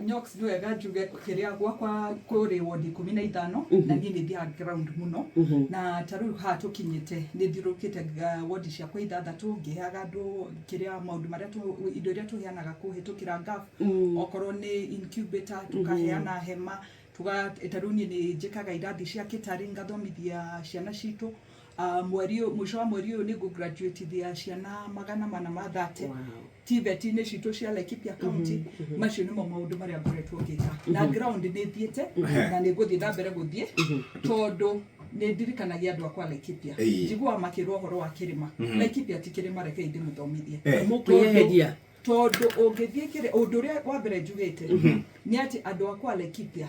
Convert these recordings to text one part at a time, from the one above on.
Nyox, nĩ wega njuge kĩrĩa gwakwa kũrĩ wodi 15, na niĩ nĩ thiaga ground mũno, na ta rĩu haha tũkinyĩte nĩ thiũrũrũkĩte wodi ciakwa ithathatũ ngĩheaga andũ kĩrĩa maũndũ marĩa indo iria tũheanaga kũhĩtũkĩra NGAAF, okorwo nĩ incubator, tũkaheana hema, tuga ta rĩu niĩ nĩ njĩkaga irathi cia catering, ngathomithia ciana citũ. Mweri ũyũ, mũico wa mweri ũyũ, nĩ ngũ graduatithia ciana 430 TVET-inĩ citũ cia Laikipia County. Macio nĩmo maũndũ marĩa ngoretwo ngĩka, na ground nĩ thiĩte na nĩ ngũthiĩ na mbere gũthiĩ, tondũ nĩ ndirikanagia andũ akwa Laikipia. Njiguaga makĩrwo ũhoro wa kĩrĩma. Laikipia ti kĩrĩma, rekei ndĩmũthomithie. Mũkwĩyeheria. Tondũ ũngĩthiĩ kĩrĩ ũndũ ũrĩa wa mbere njugĩte nĩ atĩ andũ akwa Laikipia,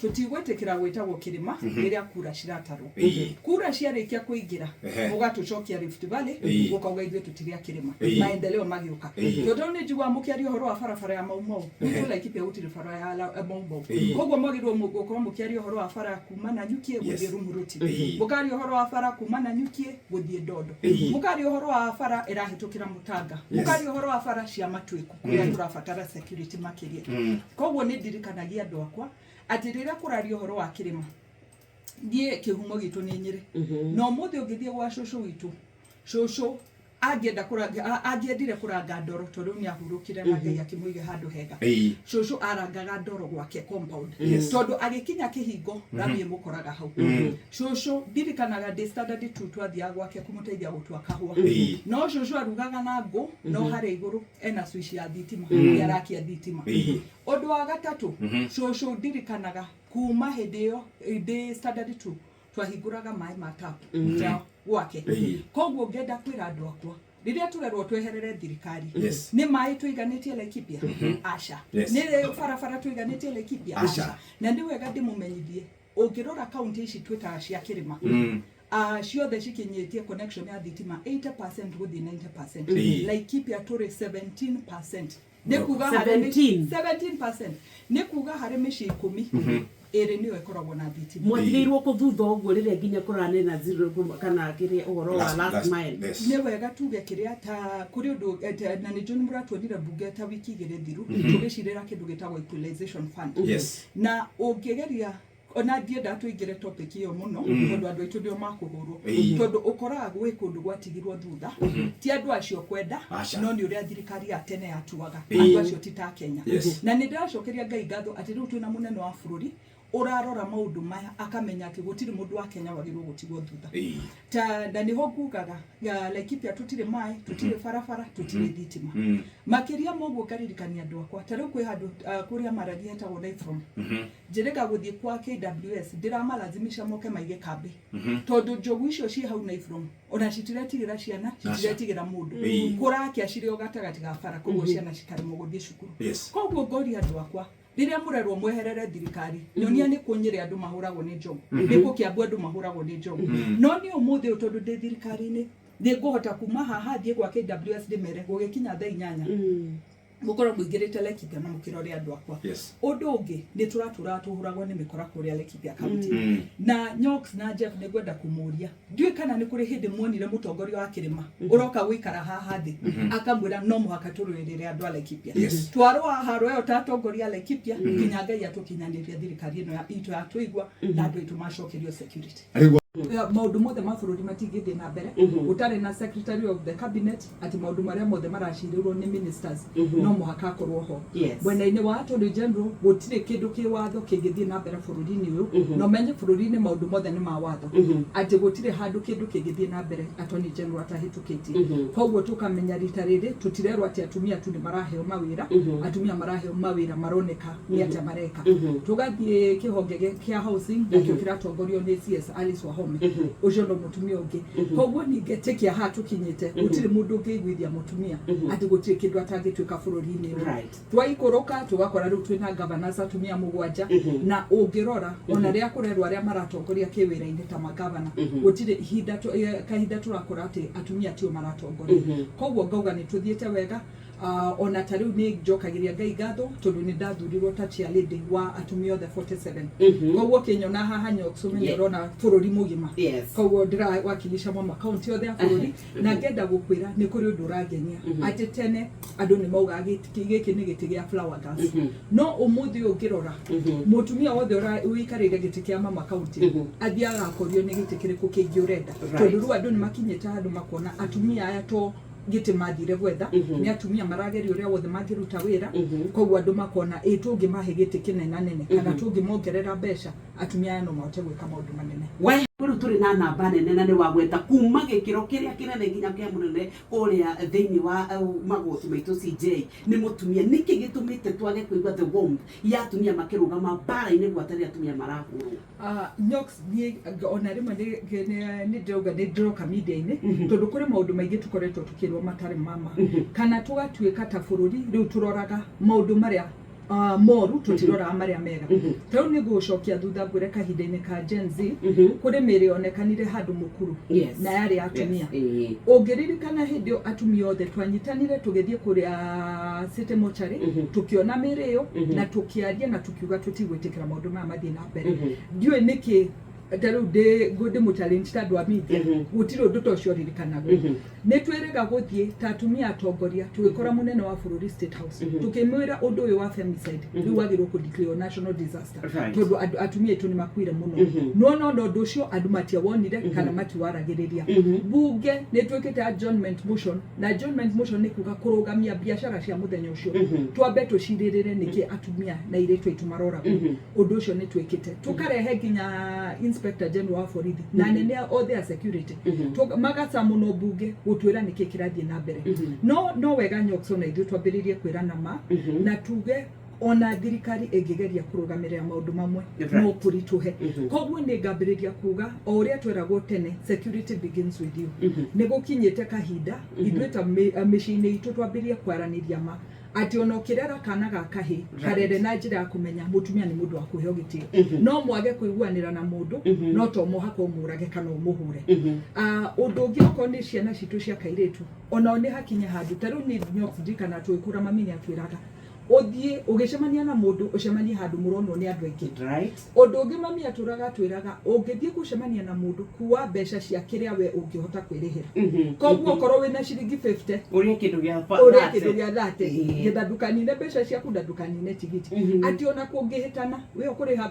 tũtigwĩtĩkĩra gwĩtagwo kĩrĩma rĩrĩa kura ciratarwo. Kura ciarĩkia kũingĩra, mũgatũcokia Rift Valley, mũkauga ithuĩ tũtirĩ a kĩrĩma, maendeleo magĩũka. Tondũ nĩ njiguaga mũkĩaria ũhoro wa barabara ya Mau Mau. Gwitũ Laikipia gũtirĩ bara ya Mau Mau. Koguo mwagĩrĩirwo gũkorwo mũkĩaria ũhoro wa bara kuma Nanyuki gũthiĩ Rumuruti, mũkaria ũhoro wa bara kuma Nanyuki gũthiĩ Ndondo, mũkaria ũhoro wa bara ĩrahĩtũkĩra Mũtanga, mũkaria ũhoro wa bara cia Matuĩku kũrĩa tũrabatara security makĩria. Koguo nĩ ndirikanagia andũ akwa atĩ rĩrĩa kũraria ũhoro wa kĩrĩma, niĩ kĩhumo gitũ nĩ Nyĩrĩ, na ũmũthĩ ũngĩthiĩ gwa cũcũ witũ, cũcũ angĩenda kũranga, angĩendire kũranga ndoro, tondũ rĩu nĩ ahurũkire na Ngai akĩmũiga handũ hega, cũcũ arangaga ndoro gwake compound, tondũ agĩkinya kĩhingo rami ĩmũkoraga hau. Cũcũ ndirikanaga ndĩ standard 2 twathiaga gwake kũmũteithia gũtua kahũa, no cũcũ arugaga na ngũ, no harĩa igũrũ ena switch ya thitima, nĩ arakia thitima. Ũndũ wa gatatũ, cũcũ ndirikanaga kuma hĩndĩ ĩyo ndĩ standard 2 twahingũraga maĩ ma tap nja gwake. Koguo ngenda kwĩra andũ akwa, rĩrĩa tũrerwo tweherere thirikari, nĩ maĩ tũiganĩtie Laikipia? Aca. Nĩ barabara tũiganĩtie Laikipia? Aca. Na nĩ wega ndĩmũmenyithie, ũngĩrora kaunti ici twĩtaga cia kĩrĩma, ciothe cikinyĩtie connection ya thitima 80% gũthiĩ 90%. Laikipia tũrĩ 17%, nĩ kuga harĩ 17. 17%, nĩ kuga harĩ mĩciĩ 10, ĩrĩ nĩyo ĩkoragwo na thitima. Mwatigĩirwo kũ thutha ũguo rĩrĩa nginya kũranĩ na zero kana kĩrĩa ũhoro wa last mile? Nĩ wega tuge kĩrĩa ta kũrĩ ũndũ na nĩ njũĩ nĩ mũratuonire mbunge ta wiki 2 thiru tũgĩcirĩra kĩndũ gĩtagwo equalization fund. Na ũngĩgeria, ona ndienda tũingĩre topic ĩyo mũno, tondũ andũ aitũ nĩo makũhũrwo, tondũ ũkoraga gwĩ kũndũ gwatigirwo thutha, ti andũ acio kwenda, Aca. no nĩ ũrĩa thirikari ya tene yatuaga andũ acio ti ta Kenya. Na nĩ ndĩracokeria Ngai ngatho atĩ rĩu twĩna mũnene wa bũrũri ũrarora maũndũ maya, akamenya atĩ gũtirĩ mũndũ wa Kenya wagĩrĩirwo gũtigwo thutha. Ta na nĩho ngugaga ya Laikipia tũtirĩ maĩ, tũtirĩ barabara, tũtirĩ thitima. Makĩria ma ũguo, ngaririkania andũ akwa ta rĩu kwĩ handũ kũrĩa Maragi hetagwo Naithrom. Njĩrĩga gũthiĩ kwa KWS, ndĩramalazimisha moke maige kambĩ, tondũ njogu icio ciĩ hau Naithrom ona citiretigĩra ciana, citiretigĩra mũndũ. Kũrakia cirĩ o gatagatĩ ga bara, koguo ciana cikaremwo gũthiĩ cukuru. Koguo ngoria andũ akwa, rĩrĩa mũrerwo mweherere thirikari, nyonia nĩ kũ Nyĩrĩ andũ mahũragwo nĩ njogu, nĩ kũ Kĩambu andũ mahũragwo nĩ njogu. No nĩ ũmũthĩ ũyũ, tondũ ndĩ thirikari-inĩ, nĩ ngũhota kuma haha thiĩ gwa KWS ndĩmere gũgĩkinya thaa 8 mũkorwo mũingĩrĩte Laikipia na mũkĩrore andũ akwa. Ũndũ ũngĩ, nĩ tũratũraga tũhũragwo nĩ mĩkora kũrĩa Laikipia County. Na Nyox na Jeff, nĩ ngwenda kũmũria, ndiũĩ kana nĩ kũrĩ hĩndĩ muonire mũtongoria wa kĩrĩma ũroka gũikara haha thĩ akamwĩra no mũhaka tũrũĩrĩre andũ a Laikipia. Twarũa haro ĩyo ta atongoria a Laikipia nginya Ngai atũkinyanĩria thirikari ĩno itũ yatũigua na andũ aitũ macokerio security. Rĩu Maũndũ mothe ma bũrũri matingĩthiĩ na mbere gũtarĩ na secretary of the cabinet, atĩ maũndũ marĩa mothe maracirĩrwo nĩ ministers no mũhaka akorwo ho. Mwena-inĩ wa attorney general, gũtirĩ kĩndũ kĩ watho kĩngĩthiĩ na mbere bũrũri-inĩ ũyũ, na ũmenye bũrũri-inĩ maũndũ mothe nĩ ma watho, atĩ gũtirĩ handũ kĩndũ kĩngĩthiĩ na mbere attorney general atahĩtũkĩtie. Koguo tũkamenya rita rĩrĩ tũtirerwo atĩ atumia tu nĩ maraheo mawĩra, atumia maraheo mawĩra maroneka nĩ atĩa mareka. Tũgathiĩ kĩhonge kĩa housing, nakĩo kĩratongorio nĩ CS Alice Wahome, ũcio no mũtumia ũngĩ. Koguo ningĩtĩkia haha tũkinyĩte gũtirĩ mũndũ ũngĩiguithia mũtumia atĩ gũtirĩ kĩndũ atangĩtuĩka bũrũri-inĩ ũyũ. Twaikũrũka tũgakora rĩu twĩna governors atumia mũgwanja, na ũngĩrora ona rĩrĩa kũrerwo arĩa maratongoria kĩwĩra-inĩ ta magavana, gũtirĩ ihinda kahinda tũrakora atĩ atumia tio maratongoria. Koguo ngauga nĩ tũthiĩte wega. Ona ta rĩu nĩ njokagĩria Ngai ngatho tondũ nĩ ndathurirwo ta chair lady wa atumia othe 47. Koguo ũkĩnyona haha Nyox, ũmenye ũrona bũrũri mũgima. Koguo ndĩrawakilisha mama county othe a bũrũri, na ngenda gũkwĩra nĩ kũrĩ ũndũ ũrangenia, atĩ tene andũ nĩ maugaga gĩkĩ nĩ gĩtĩ gĩa flower girls, no ũmũthĩ ũyũ ũngĩrora mũtumia wothe ũikarĩire gĩtĩ kĩa mama county athiaga akorio nĩ gĩtĩ kĩrĩkũ kĩngĩ ũrenda, tondũ rĩu andũ nĩ makinyĩte handũ makona atumia aya to gĩtĩ mathire gwetha, nĩ atumia marageria ũrĩa wothe mangĩruta wĩra. Koguo andũ makona ĩ tũngĩmahe gĩtĩ kĩnenanene kana tũngĩmongerera mbeca, atumia aya no mahote gwĩka maũndũ manene. We rĩu tũrĩ na namba nene, na nĩ wagweta kuma gĩkĩro kĩrĩa kĩnene nginya kĩa mũnene kũrĩa thĩinĩ wa magoti maitũ CJ nĩ mũtumia. Nĩkĩ gĩtũmĩte twage kũigua the warmth ya atumia makĩrũgama mbara-inĩ gwata rĩrĩa atumia marahũrwo? Nyox, niĩ ona rĩmwe nĩ ndĩrauga nĩ ndĩroka media-inĩ tondũ kũrĩ maũndũ maingĩ tũkoretwo tũkĩrwo matarĩ mama, kana tũgatuĩka ta bũrũri rĩu tũroraga maũndũ marĩa moru, tũtiroraga marĩa mega. Ta rĩu nĩ ngũgũcokia thutha ngwĩre kahinda-inĩ ka Gen Z kũrĩ mĩĩrĩ yonekanire handũ mũkuru na yarĩ ya atumia. Ũngĩririkana hĩndĩ ĩyo atumia othe twanyitanire tũgĩthiĩ kũrĩa City Mortuary, tũkĩona mĩĩrĩ ĩyo na tũkĩaria na tũkiuga tũtigwĩtĩkĩra maũndũ maya mathiĩ na mbere. Ndiũĩ nĩkĩ ta rĩu ndĩ ndĩ mũchallenge ta andũ a media, gũtirĩ ũndũ ta ũcio ũririkanagwo. Nĩ twĩrĩga gũthiĩ ta atumia atongoria tũgĩkora mũnene wa bũrũri State House, tũkĩmwĩra ũndũ ũyũ wa femicide rĩu wagĩrĩirwo kũ declare national disaster, tondũ andũ atumia aitũ nĩ makuire mũno. No ona ũndũ ũcio andũ matiawonire kana matiwaragĩrĩria. Bunge nĩ twĩkĩte adjournment motion, na adjournment motion nĩ kuga kũrũgamia biacara cia mũthenya ũcio, twambe tũcirĩrĩre nĩkĩ atumia na airĩtu aitũ maroragwo. Ũndũ ũcio nĩ twĩkĩte, tũkarehe nginya inspector general wa borithi na anene othe a security, magaca mũno mbunge gũtwĩra nĩkĩ kĩrathiĩ na mbere. No wega Nyox ona ithuĩ twambĩrĩrie kwĩrana ma na tuge ona thirikari ĩngĩgeria kũrũgamĩrĩra maũndũ mamwe no kũritũhe. Koguo nĩ ngambĩrĩria kuga o ũrĩa tweragwo tene, security begins with you. Nĩ gũkinyĩte kahinda ithuĩ ta mĩciĩ-inĩ itũ twambĩrĩrie kwaranĩria ma, atĩ ona ũkĩrera kana ga kahĩ, karere na njĩra ya kũmenya mũtumia nĩ mũndũ wa kũheo gĩtĩo. No mwage kũiguanĩra na mũndũ, no to mũhaka ũmũrage kana ũmũhũre. Ũndũ ũngĩ, okorwo nĩ ciana citũ cia kairĩtu, onao nĩ hakinye handũ ta rĩu nĩ Nyox ndirikana tũgĩkũra mami nĩ atwĩraga ũthiĩ ũgĩcemania na mũndũ, ũcemanie handũ mũronwo nĩ andũ aingĩ. Ũndũ ũngĩ mami atũraga atwĩraga, ũngĩthiĩ gũcemania na mũndũ, kua mbeca cia kĩrĩa we ũngĩhota kwĩrĩhĩra. Koguo okorwo wĩna ciringi 50, ũrĩe kĩndũ gĩa ũrĩa kĩndũ gĩa 30, getha ndũkanine mbeca ciaku na ndũkanine tigiti, atĩ ona kũngĩhĩtana we ũkũrĩha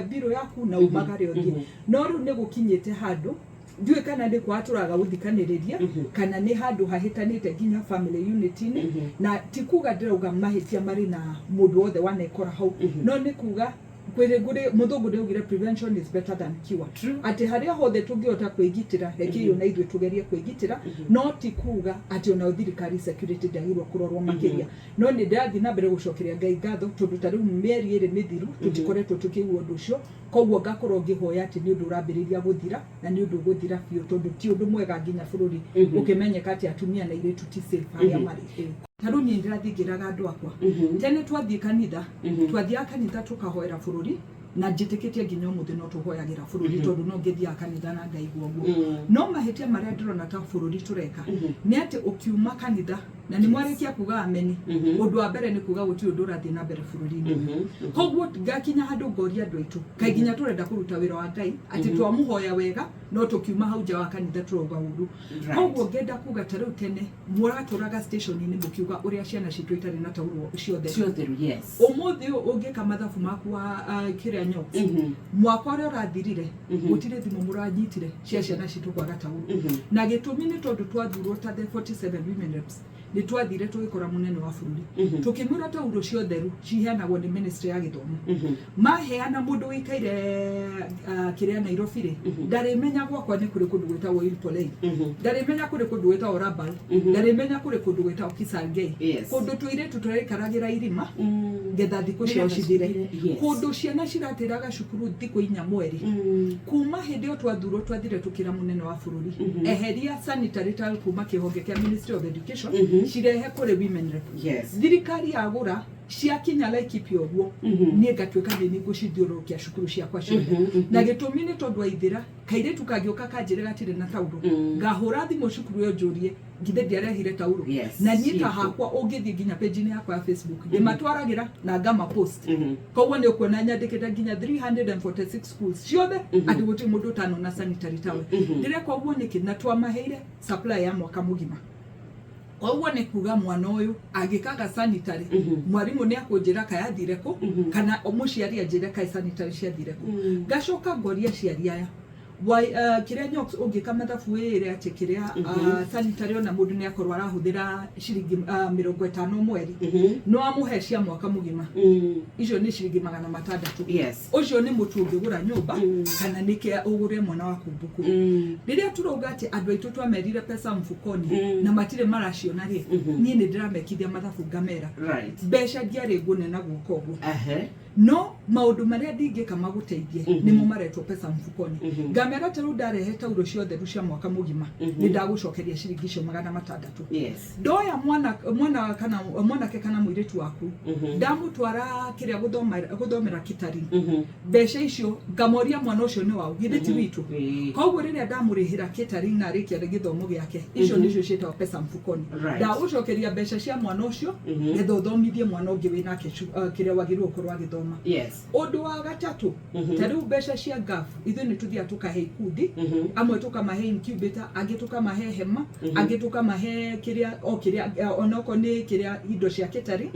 mbirũ yaku na umagare ũthiĩ. No rĩu nĩ gũkinyĩte handũ ndiũĩ kana nĩ kwaga tũraga gũthikanĩrĩria kana nĩ handũ hahĩtanĩte nginya family unity-inĩ. Na ti kuga ndĩrauga mahĩtia marĩ na mũndũ wothe wanekora hau, no nĩ kuga kwĩrĩ ngũrĩ mũthũngũ nĩaugire prevention is better than cure. Atĩ harĩa hothe tũngĩhota kwĩgitĩra, rekei ona ithuĩ tũgerie kwĩgitĩra. No ti kuga atĩ ona thirikari security ndĩagĩrĩirwo kũrorwo makĩria, no nĩ ndĩrathiĩ na mbere gũcokeria Ngai ngatho tondũ ta rĩu mĩeri 2 mĩthiru tũtikoretwo tũkĩigua ũndũ ũcio. Koguo ngakorwo ngĩhoya atĩ nĩ ũndũ ũrambĩrĩria gũthira na nĩ ũndũ ũgũthira biũ, tondũ ti ũndũ mwega nginya bũrũri ũkĩmenyeka atĩ atumia na airĩtu ti safe harĩa marĩ. Ta rĩu niĩ ndĩrathiĩ ngĩraga andũ akwa, tene twathiĩ kanitha, twathiaga kanitha tũkahoera bũrũri, na njĩtĩkĩtie nginya ũmũthĩ no tũhoyagĩra bũrũri, tondũ no ngĩthiaga kanitha na ngaigua ũguo. No mahĩtia marĩa ndĩrona ta bũrũri tũreka nĩ atĩ ũkiuma kanitha na nĩ mwarĩkia kuga ameni, ũndũ wa mbere nĩ kuga gũtirĩ ũndũ ũrathiĩ na mbere bũrũri-inĩ. Koguo ngakinya handũ ngoria andũ aitũ, kaĩ nginya tũrenda kũruta wĩra wa Ngai atĩ twamũhoya wega no tũkiuma hau nja wa kanitha tũrauga ũru? Koguo ngenda kuga ta rĩu tene mũratũraga station-inĩ mũkiuga ũrĩa ciana citũ itarĩ na taurũ ciothe. Ciothe, yes. Ũmũthĩ ũyũ ũngĩka mathabu maku wa kĩrĩa Nyox, mwaka ũrĩa ũrathirire gũtirĩ thimũ mũranyitire cia ciana citũ kwaga taurũ. Na gĩtũmi nĩ tondũ twathurwo ta the 47 women reps, nĩ twathire tũgĩkora mũnene wa bũrũri, tũkĩmwĩra taurũ ciotheru ciheanagwo nĩ ministry ya gĩthomo. Maheana mũndũ wĩikaire kĩrĩa Nairobi rĩ, ndarĩmenya gwakwa nĩ kũrĩ kũndũ gwĩtagwo Ilpolei, ndarĩmenya kũrĩ kũndũ gwĩtagwo Rabal, ndarĩmenya kũrĩ kũndũ gwĩtagwo Kisangei, kũndũ tũirĩtu tũraikaragĩra irima ngetha thikũ ciao Nĩgetha cithire, cithire, kũndũ ciana ciratĩraga cukuru thikũ 4 mweri. Kuma hĩndĩ ĩyo twathurwo twathire tũkĩra mũnene wa bũrũri, eheria sanitary towel kuma kĩhonge kĩa Ministry of Education, cirehe kũrĩ women rep. Thirikari yagũra Ciakinya Laikipia ũguo, niĩ ngatuĩka nĩ ngũcithiũrũrũkia cukuru ciakwa ciothe. Na gĩtũmi nĩ tondũ aithĩra kairĩtu kangĩũka kanjĩre gatirĩ na taurũ, ngahũra thimũ cukuru ĩyo njũrie, githĩ ndiarehire taurũ? Na niĩ ta Ciĩkuo. Hakwa ũngĩthiĩ nginya page-inĩ yakwa ya Facebook, ndĩmatwaragĩra na ngama post. Koguo nĩ ũkuona nyandĩkĩte nginya 346 schools ciothe atĩ gũtirĩ mũndũ ũtanona sanitary towel. Ndĩreka ũguo nĩkĩ? Na twamaheire supply ya mwaka mũgima. Koguo nĩ kuga mwana ũyũ angĩkaga sanitary, mwarimũ nĩ akũnjĩra kayathire kũ, kana mũciari anjĩre kaĩ sanitary ciathire kũ. Ngacoka ngoria aciari aya, Why, kĩrĩa Nyox ũngĩka mathabu wĩĩre atĩ kĩrĩa sanitary, ona mũndũ nĩ akorwo arahũthĩra ciringi 50 mweri, no amũhe cia mwaka mũgima, icio nĩ ciringi 600. Ũcio nĩ mũtu ũngĩgũra nyũmba kana nĩkĩ ũgũre mwana waku mbuku. Rĩrĩa tũrauga atĩ andũ aitũ twamerire pesa mfukoni na matirĩ maraciona rĩ, niĩ nĩ ndĩramekithia mathabu ngamera mbeca ndiarĩ ngũne na guoko ũguo, no maũndũ marĩa ndingĩka magũteithie nĩmo maretwo pesa mfukoni. Ngamera ta rĩu ndarehe taurũ ciothe ru cia mwaka mũgima, nĩ ndagũcokeria ciringi icio 600. Ndoya mwana, mwana kana mwanake kana mũirĩtu waku, ndamũtwara kĩrĩa gũthoma, gũthomera kĩtari, mbeca icio ngamoria, mwana ũcio nĩ waũ? Githĩ ti witũ? Koguo rĩrĩa ndamũrĩhĩra kĩtari na arĩkia gĩthomo gĩake, icio nĩcio ciĩtagwo pesa mfukoni. Ndagũcokeria mbeca cia mwana ũcio getha ũthomithie mwana ũngĩ wĩnake kĩrĩa wagĩrĩirwo gũkorwo agĩthoma. Ũndũ wa gatatũ, ta rĩu mbeca cia ngaf, ithuĩ nĩ tũthiaga tũkahe ikundi, amwe tũkamahe incubator, angĩ tũkamahe hema, angĩ tũkamahe kĩrĩa o kĩrĩa, onokorwo nĩ kĩrĩa indo cia kĩtari.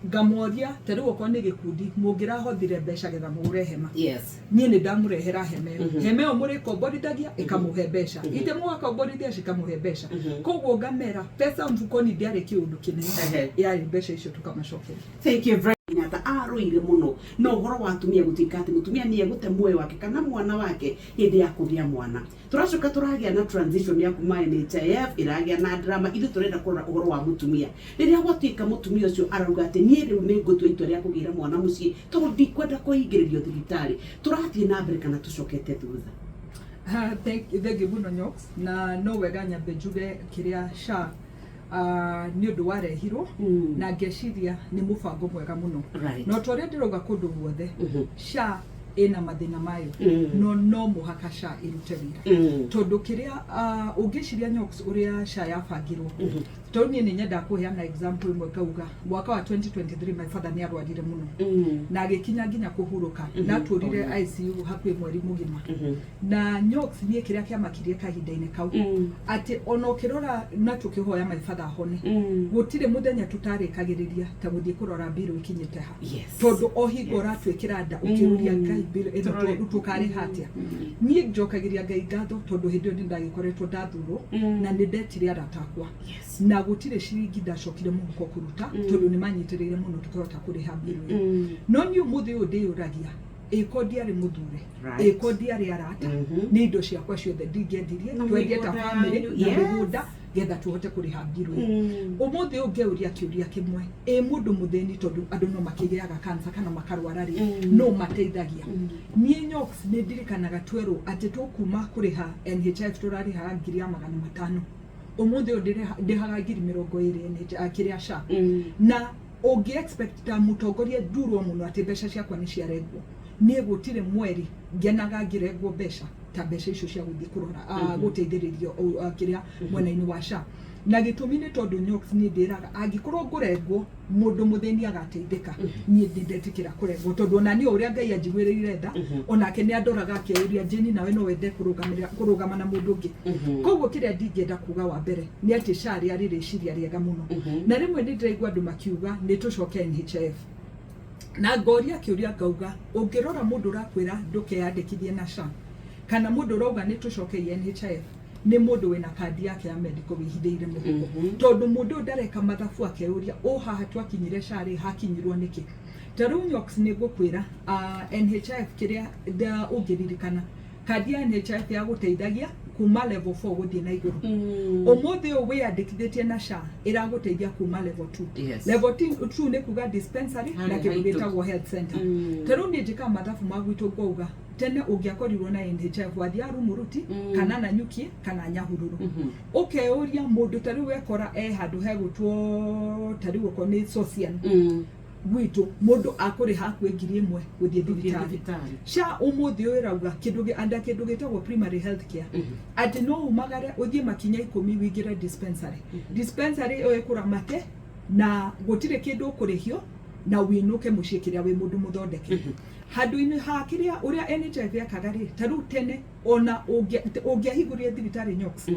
Ngamoria, ta rĩu okorwo nĩ gĩkundi mũngĩrahothire mbeca getha mũgũre hema, niĩ nĩ ndamũrehera hema ĩyo. Hema ĩyo mũrĩkomborithagia ĩkamũhe mbeca, itĩ mũgakomborithia cikamũhe mbeca. Koguo ngamera pesa mfukoni ndĩarĩ kĩũndũ kĩnene, yarĩ mbeca icio tũkamacokeria. Thank you very. Kenyatta arũire mũno na ũhoro wa atumia gũtuĩka atĩ mũtumia nĩ egũte muoyo wake kana mwana wake hĩndĩ ya kũgĩa mwana. Tũracoka tũragĩa na transition ya kuma NHIF ĩragĩa na drama. Ithuĩ tũrenda kũrora ũhoro wa mũtumia rĩrĩa gwatuĩka mũtumia ũcio arauga atĩ niĩ rĩu nĩ ngũtua itua rĩa kũgĩra mwana mũciĩ tondũ ndikwenda kũhingĩrĩrio thibitarĩ. Tũrathiĩ na mbere kana tũcokete thutha? Ah, thank you mũno, Nyox. Na no wega nyambe njuge kĩrĩa SHA nĩ ũndũ warehirwo na ngeciria nĩ mũbango mwega mũno. No ta ũrĩa ndĩrauga kũndũ guothe, SHA ĩna mathĩna mayo, no mũhaka SHA ĩrute wĩra, tondũ kĩrĩa ũngĩciria, Nyox, ũrĩa SHA yabangirwo, tondũ niĩ nĩ nyendaga kũheana example ĩmwe ngauga mwaka wa 2023 my father nĩ arwarire mũno na agĩkinya nginya kũhurũka, na atũrire ICU hakuhĩ mweri mũgima. Na Nyox, niĩ kĩrĩa kĩamakirie kahinda-inĩ kau, atĩ ona ũkĩrora na tũkĩhoya my father ahone, gũtirĩ mũthenya tũtarĩkagĩrĩria ta gũthiĩ kũrora mbirũ ikinyĩte ha, tondũ o hingo ũratwĩkĩra nda ũkĩũria, "Ngai, mbirũ ĩno Tũrore. Tũkarĩha atĩa?" Niĩ njokagĩria Ngai ngatho tondũ hĩndĩ ĩyo nĩ ndagĩkoretwo ndathurwo na nĩ ndetire arata akwa, na gũtirĩ ciringi ndacokire mũhuko kũruta, tondũ nĩ manyitĩrĩire mũno tũkĩhota kũrĩha mbirũ ĩyo. No niĩ ũmũthĩ ũyũ ndĩyũragia, ĩko ndiarĩ mũthure, ĩko ndiarĩ arata, nĩ indo ciakwa ciothe ndingĩendirie, Na twendie ta mĩgũnda family yanyu, na mĩgũnda getha tũhote kũrĩha mbirũ ĩyo. Ũmũthĩ ũyũ ngeuria kĩũria kĩmwe, ĩ mũndũ mũthĩni, tondũ andũ no makĩgĩaga cancer kana makarwara rĩ, no mateithagia? Niĩ Nyox nĩ ndirikanaga twerwo atĩ tũkuma kũrĩha NHIF tũrarĩhaga 500,000, ũmũthĩ ũyũ ndĩhaga 20,000 NHIF, kĩrĩa SHA. Na ũngĩ expect ta mũtongoria ndurwo mũno atĩ mbeca ciakwa nĩ ciarengwo, niĩ gũtirĩ mweri ngenaga ngĩrengwo mbeca ta mbeca icio cia gũthiĩ kũrora gũteithĩrĩrio kĩrĩa mwena-inĩ wa SHA. Na gĩtũmi nĩ tondũ, Nyox, niĩ ndĩraga angĩkorwo ngũrengwo mũndũ mũthĩni agateithĩka, niĩ ndindetĩkĩra kũrengwo, tondũ ona niĩ ũrĩa Ngai anjiguĩrĩire tha, onake nĩ andoraga akeyũria, "Jane, nawe no wende kũrũgamĩrĩra kũrũgama na mũndũ ũngĩ?" Koguo kĩrĩa ndingĩenda kuga wa mbere nĩ atĩ SHA rĩarĩ rĩciria rĩega mũno. Na rĩmwe nĩ ndĩraigua andũ makiuga nĩ tũcoke NHIF, na ngoria kĩũria ngauga, ũngĩrora mũndũ ũrakwĩra ndũkeyandĩkithie na SHA kana mũndũ ũrauga nĩ tũcoke NHIF, nĩ mũndũ wĩna kandi yake ya medical wĩhithĩire mũhuko, tondũ mũndũ ũyũ ndareka mathabu akeyũria, "Ũ haha twakinyire SHA rĩ, hakinyirwo nĩkĩ?" Ta rĩu Nyox, nĩ ngũkwĩra, NHIF kĩrĩa ũngĩririkana, kandi ya NHIF ya gũteithagia kuma level 4 gũthiĩ na igũrũ. Ũmũthĩ ũyũ wĩyandĩkithĩtie na SHA ĩragũteithia kuma level 2. Level 2 nĩ kuga dispensary na Harĩa kĩndũ haitũ. gĩtagwo health center. Ta rĩu niĩ njĩkaga mathabu ma gwitũ ngauga Tene ũngĩakorirwo na NHIF wathiaga Rumuruti kana Nanyuki kana Nyahururu. Ũkeyũria mũndũ ta rĩu wekora e handũ hegũtwo ta rĩu okorwo nĩ Sosian gwitũ, mũndũ akũrĩha hakuhĩ 1000 gũthiĩ thibitarĩ. Thibitarĩ. SHA ũmũthĩ ũyũ ĩrauga kĩndũ anda kĩndũ gĩtagwo primary health care, atĩ no umagare ũthiĩ makinya 10 wĩingĩre dispensary. Dispensary ĩyo ĩkũramate na gũtirĩ kĩndũ ũkũrĩhio na wĩinũke mũciĩ kĩrĩa wĩ mũndũ mũthondeke. Handũ-inĩ ha kĩrĩa ũrĩa NHIF yekaga rĩ, ta rĩu tene ona ũngĩahingũrire thibitarĩ, Nyox,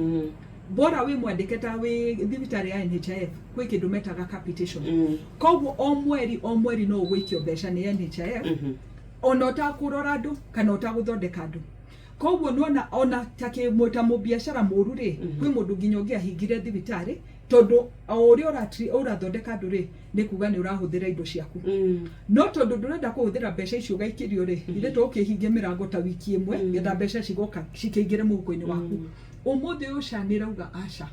bora wĩ mwandĩke ta wĩ thibitarĩ ya NHIF, kwĩ kĩndũ metaga capitation. Koguo o mweri o mweri no ũgũikio mbeca nĩ NHIF ona ũtakũrora andũ kana ũtagũthondeka andũ. Koguo nĩwona ona ta ta mũbiacara mũru rĩ, kwĩ mũndũ nginya ũngĩahingire thibitarĩ, tondũ o ũrĩa ũrathondeka andũ rĩ, nĩ kuga nĩ ũrahũthĩra indo ciaku. No tondũ ndũrenda kũhũthĩra mbeca icio ũgaikĩrio rĩ, ithe to ũkĩhinge mĩrango ta wiki ĩmwe getha mbeca cigoka cikĩingĩre mũhuko-inĩ waku. Ũmũthĩ ũyũ SHA nĩ ĩrauga aca,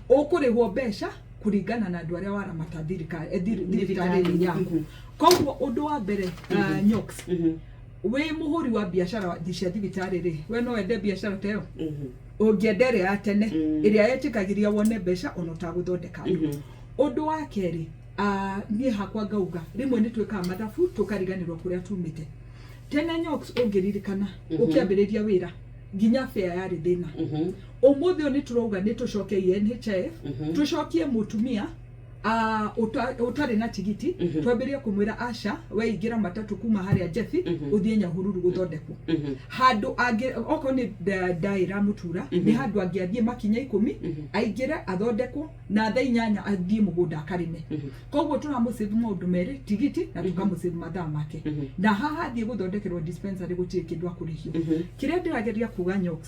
ũkũrĩhwo mbeca kũringana na andũ arĩa waramata thibitarĩ-inĩ yaku. Koguo ũndũ wa mbere, Nyox, wĩ mũhũri wa biacara cia thibitarĩ rĩ, we no wende biacara ta ĩyo? Ũngĩenda ĩrĩa ya tene, ĩrĩa yetĩkagĩria wone mbeca ona ũtagũthondeka andũ. Ũndũ wa kerĩ, niĩ hakwa ngauga rĩmwe nĩ twĩkaga mathabu tũkariganĩrwo kũrĩa tumĩte. Tene, Nyox, ũngĩririkana ũkĩambĩrĩria wĩra nginya fare yarĩ thĩna. Ũmũthĩ ũyũ nĩ tũrauga nĩ tũcokeie NHIF, tũcokie mũtumia ũtarĩ na tigiti, twambĩrĩrie kũmwĩra aca, we ingĩra matatũ kuma harĩa Njebi ũthiĩ Nyahururu gũthondekwo. Handũ angĩ okorwo nĩ ndaĩra mũtura, nĩ handũ angĩathiĩ makinya 10 aingĩre athondekwo na thaa 8 athiĩ mũgũnda akarĩme. Koguo tũramũsave maũndũ merĩ, tigiti na tũkamũsave mathaa make. Na haha athiĩ gũthondekerwo dispensary gũtirĩ kĩndũ akũrĩhio. Kĩrĩa ndĩrageria kuga, Nyox,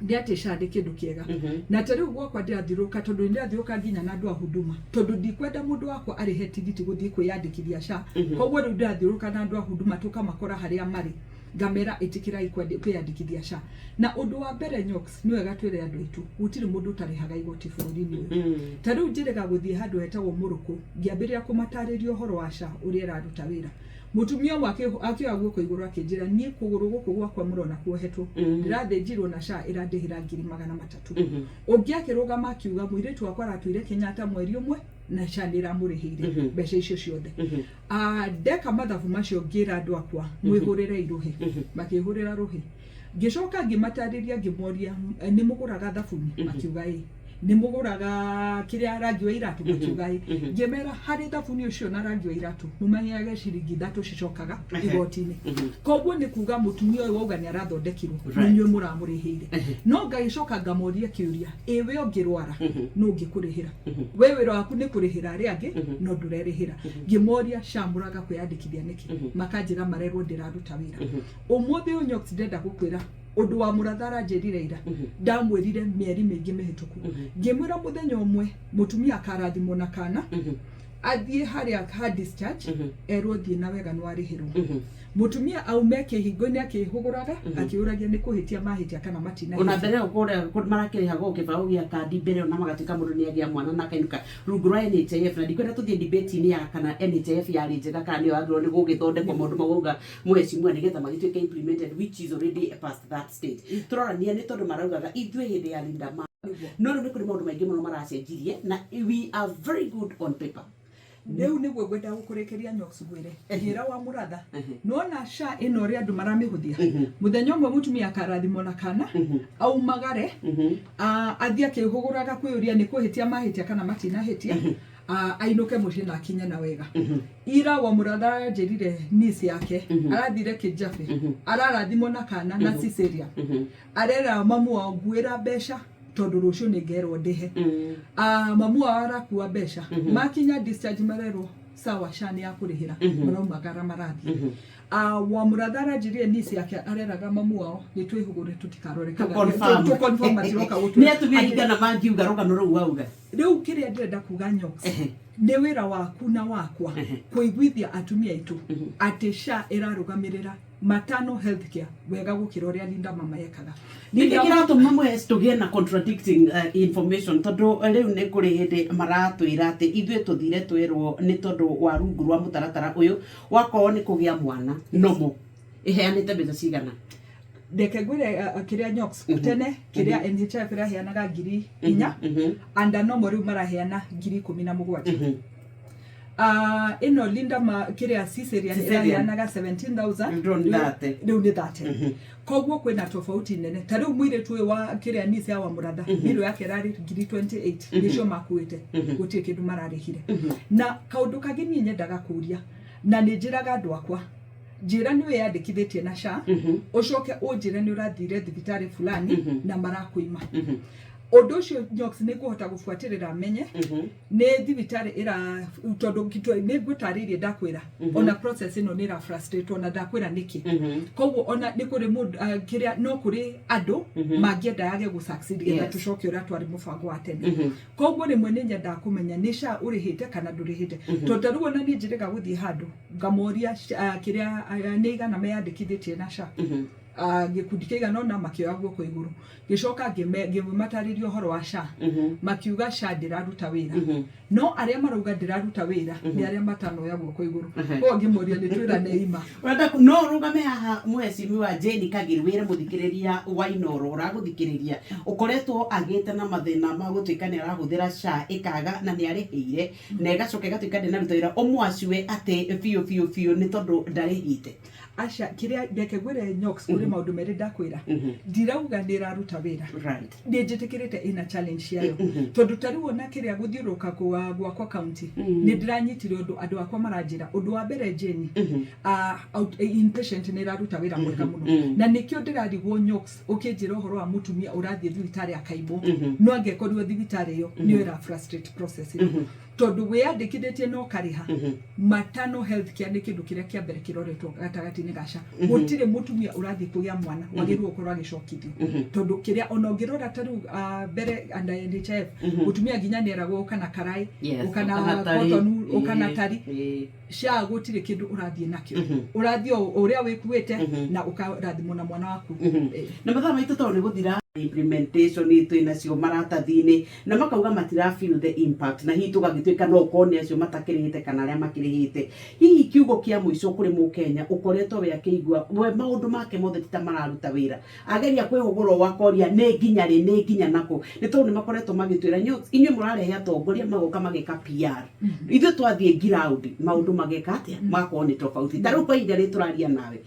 nĩ atĩ SHA nĩ kĩndũ kĩega. Na ta rĩu gwakwa ndĩrathiũrũrũka, tondũ nĩ ndĩrathiũrũrũka nginya na andũ a Huduma, tondũ ndikwenda mũndũ wakwa arĩhe tigiti gũthiĩ kwĩyandĩkithia SHA. Koguo rĩu ndĩrathiũrũrũka na andũ a Huduma, tũkamakora harĩa marĩ, ngamera ĩtĩkĩrai kwĩyandĩkithia SHA. Na ũndũ wa mbere, Nyox, nĩ wega twĩre andũ aitũ gũtirĩ mũndũ ũtarĩhaga igoti bũrũri-inĩ ũyũ. Ta rĩu njĩrĩga gũthiĩ handũ hetagwo Mũrũkũ, ngĩambĩrĩria kũmatarĩria ũhoro wa SHA ũrĩa ĩraruta wĩra, mũtumia ũmwe akĩoya guoko igũrũ akĩnjĩra, "Niĩ kũgũrũ gũkũ gwakwa mũrona kuohetwo, ndĩrathĩnjirwo na SHA ĩrandĩhĩra 300,000." Ũngĩ akĩrũgama akiuga, "Mũirĩtu wakwa aratũire Kenyatta mweri ũmwe na SHA nĩ ĩramũrĩhĩire mbeca icio ciothe." Ndeka mathabu macio ngĩra andũ akwa, "Mwĩhũrĩre rũhĩ." Makĩhũrĩra rũhĩ. Ngĩcoka ngĩmatarĩria, ngĩmoria, "Nĩ mũgũraga thabuni?" Makiuga ĩ. "Nĩ mũgũraga kĩrĩa, rangi wa iratũ?" Makiuga ĩ. Ngĩmera harĩ thabuni ũcio na rangi wa iratũ mũmenyage ciringi 3 cicokaga igoti-inĩ. Koguo nĩ kuga mũtumia ũyũ wauga nĩ arathondekirwo, nĩ inyuĩ mũramũrĩhĩire. No ngagĩcoka ngamoria kĩũria, ĩ we ũngĩrwara nũ ũngĩkũrĩhĩra? We wĩra waku nĩ kũrĩhĩra arĩa angĩ no ndũrerĩhĩra. Ngĩmoria, SHA mũraga kwĩyandĩkithia nĩkĩ? Makanjĩra marerwo ndĩraruta wĩra. Ũmũthĩ ũyũ, Nyox, ndĩrenda gũkwĩra ũndũ wa mũratha aranjĩrire ira. Ndamwĩrire mĩeri mĩingĩ mĩhĩtũku, ngĩmwĩra mũthenya ũmwe mũtumia akarathimwo na kana athiĩ harĩa ha discharge, erwo, "Thiĩ na wega, nĩ warĩhĩrwo." Mũtumia aume kĩhingo-inĩ akĩhũgũraga akĩũragia nĩ kũhĩtia mahĩtia kana matinahĩtia. Ona mbere ĩyo kũrĩa marakĩrĩhagwo kĩbaũ gĩa kandi mbere ĩyo na magatuĩka mũndũ nĩ agĩa mwana na akainũka rungu rwa NHIF. Na ndikwenda tũthiĩ debate-inĩ ya kana NHIF yarĩ njega kana nĩyo yagĩrĩirwo nĩ gũgĩthondekwo maũndũ mau auga mheshimiwa nĩgetha magĩtuĩke implemented, which is already past that stage. Tũrorania nĩ tondũ maraugaga ithuĩ hĩndĩ ya Linda Mama, no rĩu nĩ kũrĩ maũndũ maingĩ mũno maracenjirie na we are very good on paper. Rĩu nĩguo ngwenda gũkũrĩkĩria, Nyox, ngwĩre ngĩra wa mũratha, nĩwona SHA ĩno ũrĩa andũ maramĩhũthia, mũthenya ũmwe mũtumia akarathimwo na kana aumagare athiĩ akĩhũgũraga kwĩyũria nĩ kũhĩtia mahĩtia kana matinahĩtia, ainũke mũciĩ na akinye na wega. Ira wa mũratha aranjĩrire niece yake arathire Kĩjabe, ararathimwo na kana na cesarean, arera mamu wao, "Nguĩra mbeca tondũ rũciũ nĩ ngerwo ndĩhe." Mamu wao arakua mbeca, makinya discharge marerwo, "Sawa, SHA nĩ yakũrĩhĩra." Maraumagara marathiĩ. Wa mũratha aranjĩrire niece yake areraga mamu wao, "Nĩ twĩhũgũre tũtikarore kana Tũ-confirm. tũ-confirm matiroka gũtũ." Nĩ atumia aigana mangiuga rũgano rũu wauga? Rĩu kĩrĩa ndĩrenda kuga, Nyox, nĩ wĩra waku na wakwa kũiguithia atumia aitũ atĩ SHA ĩrarũgamĩrĩra maternal health care wega gũkĩra ũrĩa Linda Mama ekaga. Nĩkĩ kĩratũma mwe tũgĩe na contradicting information? Tondũ rĩu nĩ kũrĩ hĩndĩ maratwĩra atĩ ithuĩ tũthire twerwo nĩ tondũ wa rungu rwa mũtaratara ũyũ wakorwo nĩ kũgĩa mwana nomo. Ĩheanĩte mbeca cigana? Reke ngwĩre, kĩrĩa Nyox, tene kĩrĩa NHIF ĩraheanaga 4,000, under normal rĩu maraheana 17,000. Ĩno Linda ma kĩrĩa Caesarean Caesarean. ĩraheanaga 17,000. Rĩu nĩ 30. Rĩu nĩ 30. Koguo kwĩna tofauti nene. Ta rĩu mũirĩtu ũyũ wa kĩrĩa niece ya Wamuratha, bill yake ĩrarĩ 28,000, nĩcio makuĩte, gũtirĩ kĩndũ mararĩhire. Na kaũndũ kangĩ niĩ nyendaga kũria, na nĩ njĩraga andũ akwa, njĩra nĩ wĩyandĩkithĩtie na SHA, ũcoke ũnjĩre nĩ ũrathire thibitarĩ fulani na marakwĩima. Ũndũ ũcio Nyox nĩ ngũhota gũbuatĩrĩra menye nĩ thibitarĩ ĩra, tondũ nĩ ngũtarĩirie, ndakwĩra ona process ĩno nĩ ĩra frustrate, ona ndakwĩra nĩkĩ. Koguo ona nĩ kũrĩ mũndũ, kĩrĩa no kũrĩ andũ mangĩenda yage gũ succeed getha tũcoke ũrĩa twarĩ mũbango wa tene. Koguo rĩmwe nĩ nyendaga kũmenya nĩ SHA ũrĩhĩte kana ndũrĩhĩte, tondũ ta rĩu ona niĩ njĩrĩga gũthiĩ handũ ngamoria, kĩrĩa, nĩ igana meyandĩkithĩtie na SHA? Gĩkundi kĩigana ũna makĩoya guoko igũrũ. Ngĩcoka ngĩmatarĩria ũhoro wa SHA, makiuga SHA ndĩraruta wĩra. No arĩa marauga ndĩraruta wĩra nĩ arĩa matanoya guoko igũrũ. Koguo ngĩmoria nĩ twĩrane ima. Ũrenda no ũrũgame haha, mheshimiwa Jane Kagiri, wĩre mũthikĩrĩria wa Inooro ũragũthikĩrĩria ũkoretwo agĩte na mathĩna ma gũtuĩka nĩ arahũthĩra SHA ĩkaga na nĩ arĩhĩire na ĩgacoka ĩgatuĩka ndĩnaruta wĩra, ũmwacue atĩ biũ biũ biũ nĩ tondũ ndarĩhĩte. Aca, kĩrĩa reke ngwĩre Nyox, kũrĩ maũndũ merĩ ndakwĩra. Ndirauga nĩ ĩraruta wĩra. Nĩ njĩtĩkĩrĩte ĩna challenge ciayo, tondũ ta rĩu ona kĩrĩa gũthiũrũrũka gwakwa county, nĩ ndĩranyitire ũndũ andũ akwa maranjĩra. Ũndũ wa mbere, Jane, inpatient nĩ ĩraruta wĩra mwega mũno, na nĩkĩo ndĩrarigwo Nyox ũkĩnjĩra ũhoro wa mũtumia ũrathiĩ thibitarĩ akaimwo. No angĩkorirwo thibitarĩ ĩyo nĩyo ĩra frustrate process ĩno, tondũ wĩyandĩkithĩtie na ũkarĩha. Maternal health care nĩ kĩndũ kĩrĩa kĩa mbere kĩroretwo gatagatĩ-inĩ ga SHA. Gũtirĩ mũtumia ũrathiĩ kũgĩa mwana wagĩrĩirwo gũkorwo agĩcokithio, tondũ kĩrĩa ona ũngĩrora ta rĩu, mbere under NHIF, mũtumia nginya nĩ eragwo ũka na karaĩ, ũka na ũka na tari. Cotton wool, ũka na tari. SHA gũtirĩ kĩndũ ũrathiĩ nakĩo, ũrathiĩ o ũrĩa wĩkuĩte na ũkarathimwo na mwana waku. Na mathaa maitũ tondũ nĩ gũthira, implementation twĩ nacio maratathi-inĩ na makauga matira feel the impact, na hihi tũgagĩtuĩka no ũkorwo nĩ acio matakĩrĩhĩte kana arĩa makĩrĩhĩte. Hihi kiugo kĩa mũico kũrĩ mũkenya ũkoretwo we akĩigua we maũndũ make mothe ti ta mararuta wĩra, ageria kwĩhũgũra ũgakoria nĩ nginya rĩ, nĩ nginya nakũ? Nĩ tondũ nĩ makoretwo magĩtwĩra, inyuĩ mũrarehe atongoria magoka magĩka PR, ithuĩ twathiĩ ground maũndũ mageka atĩa? Magakorwo nĩ tofauti. Ta rĩu kwa ihinda rĩrĩ tũraria nawe,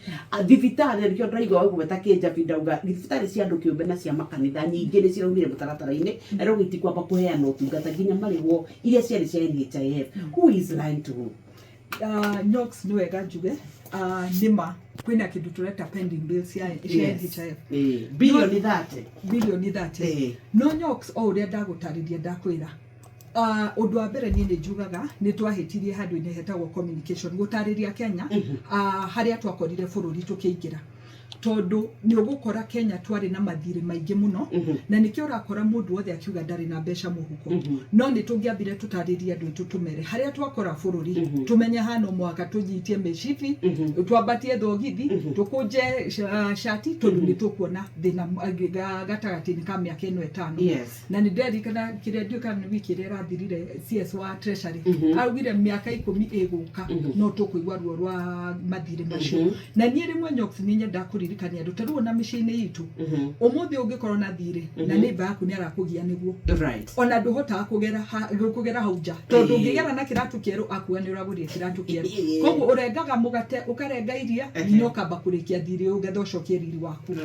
thibitarĩ, na nĩkĩo ndĩraigua wagweta kĩnjabi, ndauga thibitarĩ cia andũ kĩũmbe na cia makanitha nyingĩ nĩ ciraumire mũtaratara-inĩ na rĩu itikwamba kũheana ũtungata nginya marĩhwo iria ciarĩ cia NHIF. Who is lying to who? Nyox, nĩ wega njuge, nĩma kwĩna kĩndũ tũreta pending bills cia NHIF. Bilioni 30. Bilioni 30. No Nyox, o ũrĩa ndagũtarĩria, ndakwĩra, ũndũ wa mbere niĩ nĩ njugaga nĩ twahĩtirie handũ-inĩ hetagwo communication, gũtarĩria Kenya harĩa twakorire bũrũri tũkĩingĩra, tondũ nĩ ũgũkora Kenya twarĩ na mathirĩ maingĩ mũno, na nĩkĩo ũrakora mũndũ wothe akiuga ndarĩ na mbeca mũhuko. No nĩ tũngĩambire tũtarĩrie andũ aitũ, tũmere harĩa twakora bũrũri, tũmenye haha no mũhaka tũnyitie mĩcibi, twambatie thogithi, tũkũnje cati, tondũ nĩ tũkuona thĩna gatagatĩ-inĩ ka mĩaka ĩno 5. Na nĩ nderirikana kĩrĩa, ndiũĩ kana nĩ wiki ĩrĩa ĩrathirire, CS wa Treasury augire mĩaka 10 ĩgũka no tũkũigua ruo rwa mathirĩ macio. Na niĩ rĩmwe Nyox nĩ nyendaga kũririkania andũ, ta rĩu ona mĩciĩ-inĩ itũ, ũmũthĩ ũngĩkorwo na thirĩ na neighbor yaku nĩ arakũgia nĩguo, ona ndũhotaga kũgera hau nja, tondũ ũngĩgera na kĩratũ kĩerũ akuga nĩ ũragũrire kĩratũ kĩerũ. Koguo ũrengaga mũgate, ũkarenga iria, nginya ũkamba kũrĩkia thirĩ ũyũ getha ũcokie riri waku.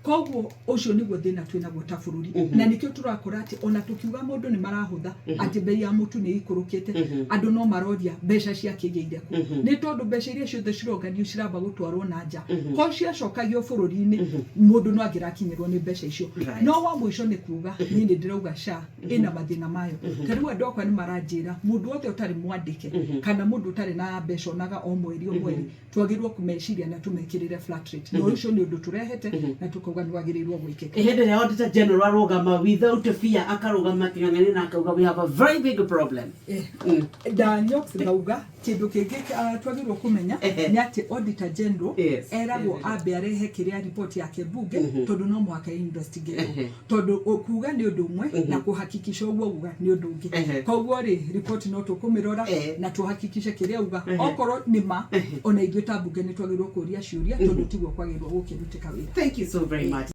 Koguo ũcio nĩguo thĩna twĩ naguo ta bũrũri, na nĩkĩo tũrakora atĩ ona tũkiuga maũndũ nĩ marahũtha, atĩ bei ya mũtu nĩ ĩikũrũkĩte, andũ no maroria mbeca ciakĩgĩire kũ, nĩ tondũ mbeca iria ciothe cironganio ciramba gũtwarwo na nja. Ko ciacokagio bũrũri-inĩ, mũndũ no angĩrakinyĩrwo nĩ mbeca icio. No wa mũico nĩ kuga niĩ nĩ ndĩrauga SHA ĩna mathĩna mayo. Ta rĩu andũ akwa nĩ maranjĩra mũndũ wothe ũtarĩ mwandĩke kana mũndũ ũtarĩ na mbeca onaga o mweri o mweri, twagĩrĩirwo kũmeciria na tũmekĩrĩre flat rate, na ũcio nĩ ũndũ tũrehete na tũkauga nĩ wagĩrĩirwo gwĩkĩka. Hĩndĩ ĩrĩa Auditor General arũgama without fear, akarũgama kĩng'ang'ani na akauga we have a very big problem. Na Nyox ngauga Kindu kingi twagirwo kumenya ni ati Auditor General eragwo ambe arehe kiria report yake bunge, tondu no muhaka investigate, tondu kuga ni undu umwe na kuhakikisha uguo uga ni undu ungi. Koguo ri, report no tukumirora na tuhakikishe kiria uga okorwo ni ma. Ona ithuĩ ta bunge nĩ twagĩrĩirwo kũria ciũria, tondũ tiguo kwagĩrĩirwo gũkĩrutĩka wĩra. Thank you so very much.